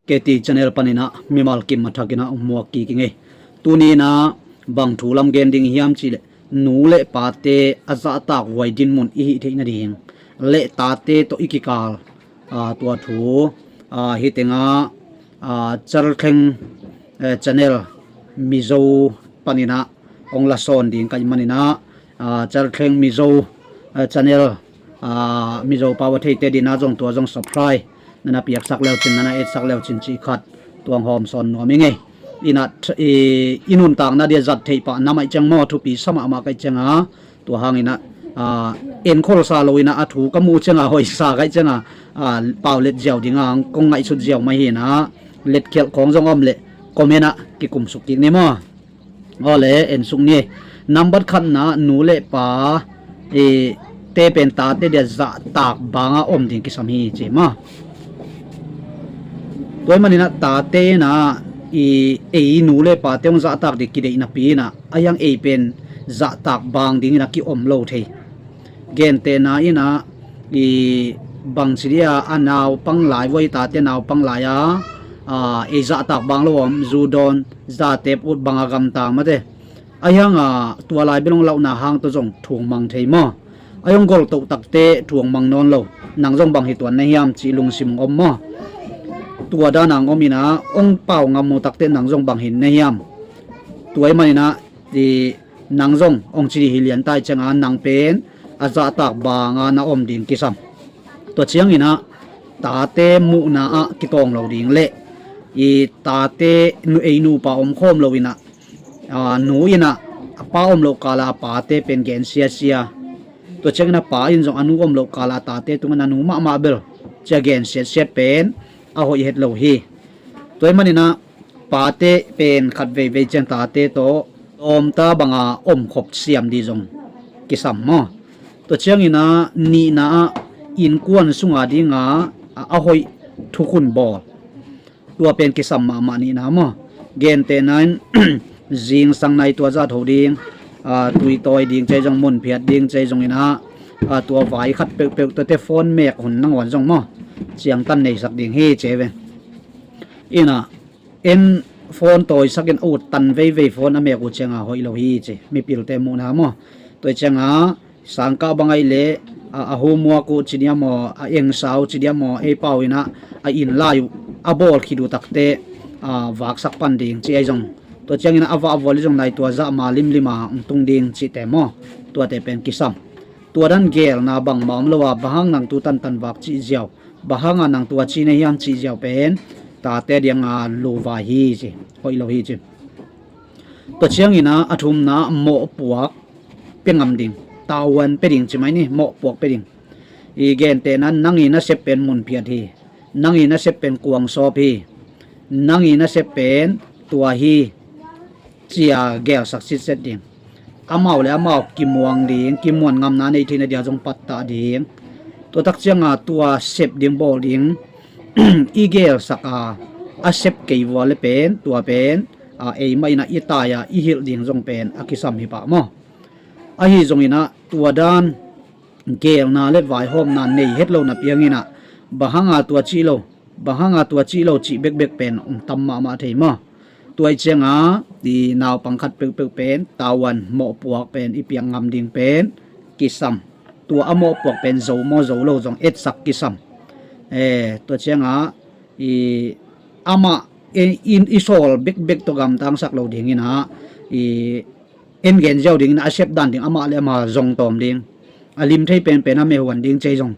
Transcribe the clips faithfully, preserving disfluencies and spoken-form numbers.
K T channel paninah mimal kim a thakinah hong muak kik i ngei. Tuni inah bang thu lam gen ding i hiam cihleh, nu le pate a zahtak huai dinmun i hih theih nading le tate tawh i kikal, aa, tua thu, aa, hih tengah, aa, Chalthleng, eh, channel Mizo paninah hong lasawn ding ka hih maninah, aa, Chalthleng Mizo, eh, channel, aa, Mizo pau a theite dinah zong tua zong subscribe nana piaksak leucin, nana etsak leucin cih khat tuang hawm sawn nuam i ngei. Inah i, i nuntakna dia zat theih pah na maih ciang maw, thupi sa mahmah ka hih cianga, tua hanginah, aa, enkholsa lo inah a thu ka muh cianga hoihsa ka hih cianga, aa, paulet ziau dinga kong ngaihsut ziau mah hinah, letkhialh khawng zong om leh comment ah kikumsuk kik ni maw. Awle, ensuk ni. Nambat khatna, nu le pa, i, te pen tate dia zahtak banga om ding kisam hi ci maw. Tua hih maninah tate inah i, ei nu le pate hong zahtak ding kideih napi inah a hiang ei pen zahtak bang dingin a kiom lo thei. Gentehna inah i bangci dia a naupang lai, voi tate naupang lai a, a, ei zahtak bang lo om, zu dawn, zatep ut banga gamtang mate. A hianga tua lai bel hong lauhna hang tawh zong thung mang thei maw. A hiang goltoh takte thung mang nawn lo. Nang zong bang hi tuan na hiam cih lungsim hong om maw. Tua dana hong om inah hong pau ngam uh takte nang zong bang hi na hiam. Tua hih maninah i nang zong hong ci dih hi lian ta hih cianga nang pen a zahtak banga na om ding kisam. Tua cianginah tate muhna ah kitawng lo ding le i tate nu, ei nupa om khawm lo inah, aa, nu inah a pa om loh kala a pate pen gen siasia. Tua cianginah pa in zong a nu om loh kala a tate tungah na nu mahmah bel cia gen siatsiat pen a hoih het lo hi. Tua hih maninah pate pen khat veivei ciang tate tawh lawmta banga omkhop siam dih zong kisam maw. Tua cianginah nihna ah innkuan sunga dinga a, a hoih thukhun bawl. Tua pen kisam mahmah nihna maw. Gentehna in zingsang nai tua zah tho ding, a, tui tawi ding cei zong, mun phiat ding cei zonginah, a, tua vai khat peuhpeuh tuate phone mek hun nangawn zong maw, ciangtan neisak ding hi cei ve. Inah en phone tawisakin a ut tan veivei phone a mek uh cianga hoih lo hi ci, mipilte muhna maw. Tua cianga sangkah bang ahih leh, a, a homework uh ci diam aw, a engsa uh ci diam aw, ei pau inah a inn lai uh a bawl khit uh takte, a, vaksak pan ding ci ahi zong. Tua ciangin a vah a vual i zong nai tua zah ma limlima hong tung ding cihte maw. Tuate pen kisam. Tua dan gelna bangmah om lo a, bang hang nang tu tantan vak cih ziau, bang hanga nang tua ci na hiam cih ziau pen tate dianga luvai hi ci, hoih lo hi ci. Tua ciangina a thumna mawhpuak pia ngam ding, tavuan pia ding ci mai ni, mawhpuak pia ding. I gentehna nang i nasep pen munphiat hi, nang i nasep pen kuangsawp hi, nang i nasep pen tua hi, cia gelsak sitset ding. Amau le amau kimuang ding, kimuan ngamna nei theihna dia zong pattah ding. Tua tak cianga tua sep ding bawl ding i gelsak a, a sep kei vua le pen tua pen a, eimah inah i tai a i hilh ding zong pen a kisam hi pah maw. Ahi zongin ah tua dan gelna le vaihawmna nei het lo napi hangin ah bang hanga tua cih lo, bang hanga tua cih lo cih bekbek pen hong tam mahmah thei maw. Tua ih cianga i naupang khat peuhpeuh pen tavuan mawhpuak pen i piak ngam ding pen kisam. Tua a mawhpuak pen zo maw zo lo zong etsak kisam. Eh, tua cianga i amah i, i, i sawl bekbek tawh gamtangsak lo dingin ah i en gen ziau dingin a sep dan ding amah le amah zong tawm ding, a lim thei penpen a mehuan ding cei zong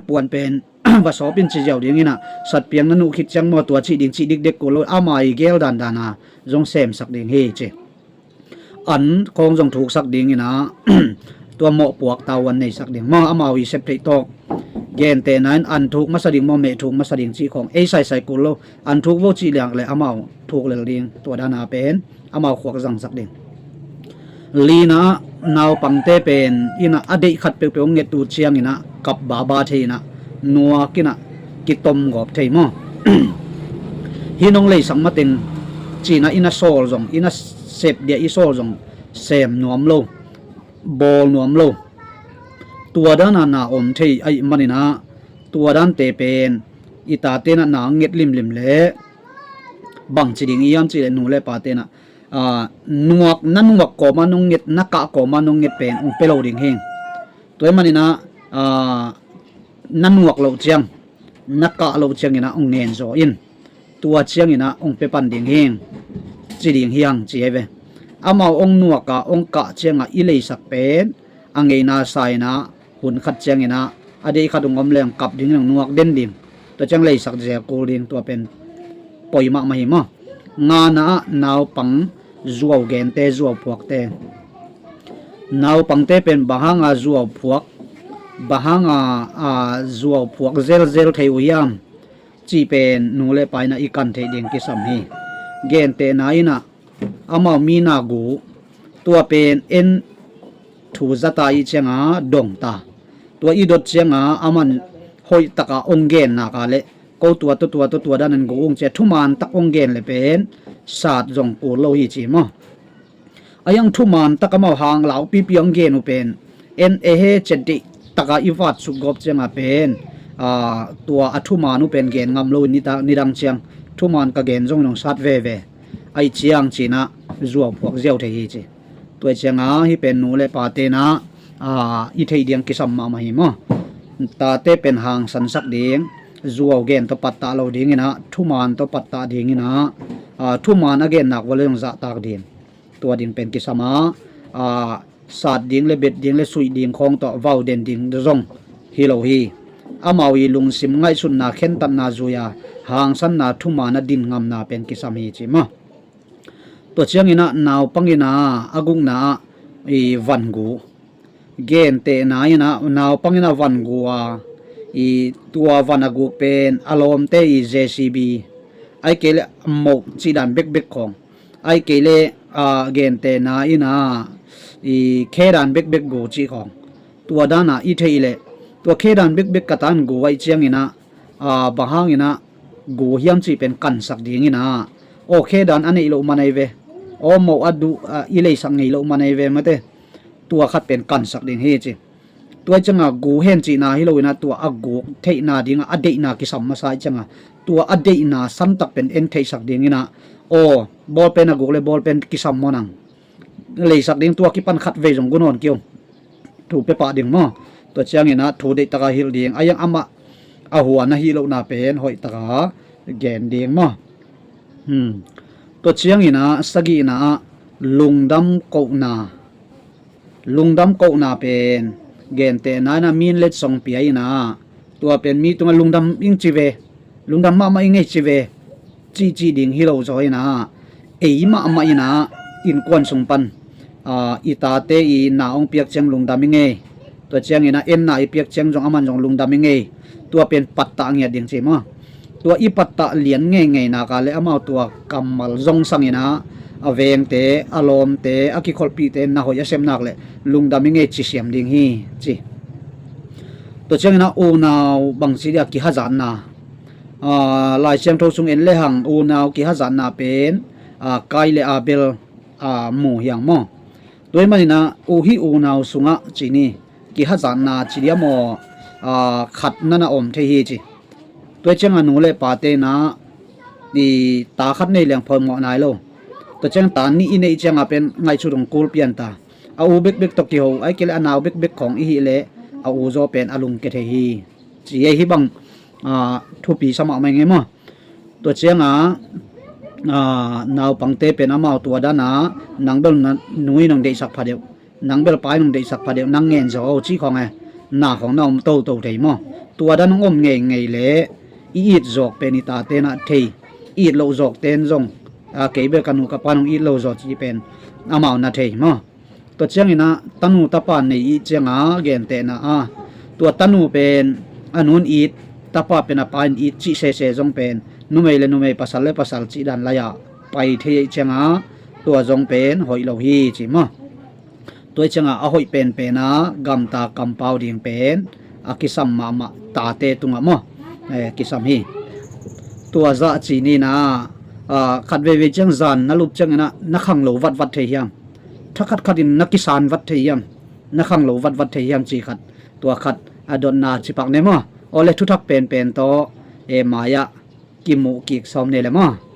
puan pen va sawp in ci ziau dingin ah satpiang na nuh khit ciang maw tua cih ding cih dikdek kul lo, ama i gel dandan a zong semsak ding hi ci. An khawng zong thuksak dingin ah tua mawhpuak tavuan neisak ding maw, amau i sep theih tawk. Gentehna in an thuk masa ding maw, meh thuk masa ding cih khawng ei saisai kul lo. An thuk vo cih liang le amau thuk lel ding, tua dana pen amau khuak zangsak ding. Lina naupangte pen ina a deih khat peuhpeuh nget uh ciangin ah kap baba thei in ah nuak in ah kitom gawp thei maw. Hi nong leisak mateng cina ina sawl zong, ina sep dia i sawl zong sem nuam lo, bawl nuam lo. Tua dana na om thei ahih manin ah tua dante pen i tate na na nget limlim le bang ci ding i hiam cih le nu le pa te na, aa, nuak, na nuak kawma nong nget, na kah kawma nong nget pen ong pe lo ding hing. Tua hi maninah, aa, na nuak loh ciang, na kah loh cianginah ong ngen zaw in, tua cianginah ong pe pan ding hing, ci ding hiang ci hi ve. Amau ong nuaka ong kah ciangah i leisak pen a ngeina sa inah hun khat cianginah a deih khat ong om leng kap ding in ong nuak den ding. Tua ciang leisak zel kul ding, tua pen poi mahmah hi maw. Ngana ah naupang zuau gente, zuau phuakte. Naupangte pen bang hanga zuau phuak, bang hanga, a, zuau phuak zelzel thei uh hiam cih pen nu le pa inah i kan theih ding kisam hi. Gentehna inah amau mi na gu, tua pen en thu zata i cianga dongta. Tua i dot cianga aman hoih taka ong gen naka le ko tua tua tua tua tua danan gu ung cia thuman tak ong gen le pen sat zong kul lo hi ci maw. A hiang thuman tak amau hang laupipi ong gen uh pen en e he cia deih taka i vat suk gawp cianga pen, a, tua a thuman uh pen gen ngam lo in nita-, nidang ciang thuman ka gen zong nong sat veve. Aih ciang cinah zuau phuak ziau thei hi ci. Tua cianga hih pen nu le pa tenah, aa, i theih diang kisam mahmah hi maw. Tate pen hangsansak ding, zuau gen tawh pattah lo dinginah thuman tawh pattah dinginah, aa, thuman a gennak vua le zong zahtak ding. Tua ding pen kisam a, aa, sat ding le bet ding le suih ding khawng tawh vau den ding zong hi lo hi. Amau i lungsim ngaihsutna khentatna zui-a hangsanna thuman a din ngamna pen kisam hi ci maw. Tua cianginah naupangina a gukna ah i van gu. Gentehna inah naupangina van gu a, i tua van a guk pen a lawmte i J C B, ai kei le moh cihdan bekbek khawng, ai kei le, a, gentehna inah i khedan bekbek gu cih khawng. Tua dana i theih le tua khedan bekbek ka tan gu aih cianginah, a, bang hanginah gu hiam cih pen kansak dinginah, aw khedan a neih loh man ahi ve, aw moh a duh, a, i leisak ngei loh man ahi ve mate. Tua khat pen kansak ding hi ci. Tua cianga gu hen cihna hi loinah tua a guk theihna dingah a deihna kisam masa aih cianga tua a deihna santak pen en theihsak dinginah, aw bawlpen a guk le bawlpen kisam maw nang. Leisak ding tua kipan khat vei zong gu nawn kiu. Thu pia pah ding maw. Tua cianginah thu deih taka hilh ding. A hiang amah a huan a hih lohna pen hoih taka gen ding maw. Hmm. Tua cianginah sagihna ah lungdam kohna. Lungdam kohna pen gentehna inah min letsong pia inah tua pen mi tungah lungdam ing ci ve, lungdam mahmah i ngei ci ve, cihcih ding hi lo zaw inah ei mahmah inah innkuan sung pan, a, i tate i na ong piak ciang lungdam i ngei. Tua cianginah enna i piak ciang zong aman zong lungdam i ngei. Tua pen pattah ngiat ding ci maw. Tua i pattah lian ngeingeina ka le amau tua kammal zong sanginah a vengte a lawmte a kikholhpihte na hoih a sepnak le lungdam i ngei ci siam ding hi ci. Tua cianginah unau bangci dia kihazatna. Aa, Lai Siangtho sung en lehang unau kihazatna pen, aa, Kai le Abel, aa, mu hiang maw. Tua hi maninah uh hih unau sungah cini kihazatna ci dia maw, aa, khat nana om thei hi ci. Tua cianga nu le pa tenah i ta khat nei leng phoimawh nai lo. Tua ciang ta nih i neih cianga pen ngaihsut hong kul pian ta. A u bekbek tawh kiho ai kei le a nau bekbek khawng i hih le a u zaw pen a lungke thei hi. Ci ei hi bang, aa, thupi sa mahmah i ngei maw. Tua cianga, aa, naupangte pen amau tua dana nang bel na nui nong deihsak phadeuh, nang bel pai nong deihsak phadeuh, nang ngen zaw cih khawng e. Na khawng na om toto thei maw. Tua dan hong om ngeingei le i it zawk pen i tatenah thei, i it loh zawkten zong, aa, kei bel ka nu ka pa nong it lo zaw cih pen amau na thei maw. Tua cianginah tanu tapa nei ih cianga gentehna a tua tanu pen a nun it, tapa pen a pa in it cih sese zong pen numei le numei pasal le pasal cih dan lai-ah pai thei ih cianga tua zong pen hoih lo hi ci maw. Tua ih cianga a hoih penpena gamta kampau ding pen a kisam mahmah tate tungah maw, eh, kisam hi. Tua zah ci nina, ah, khat veivei ciang zan na lup cianginah na khang lo vatvat thei hiam? Thakhat khatin na kisan vat thei hiam? Na khang lo vatvat thei hiam ci khat. Tua khat a dotna cipak ne maw. Awle thuthak penpen tawh mai-ah kimuh kik sawm ni le maw.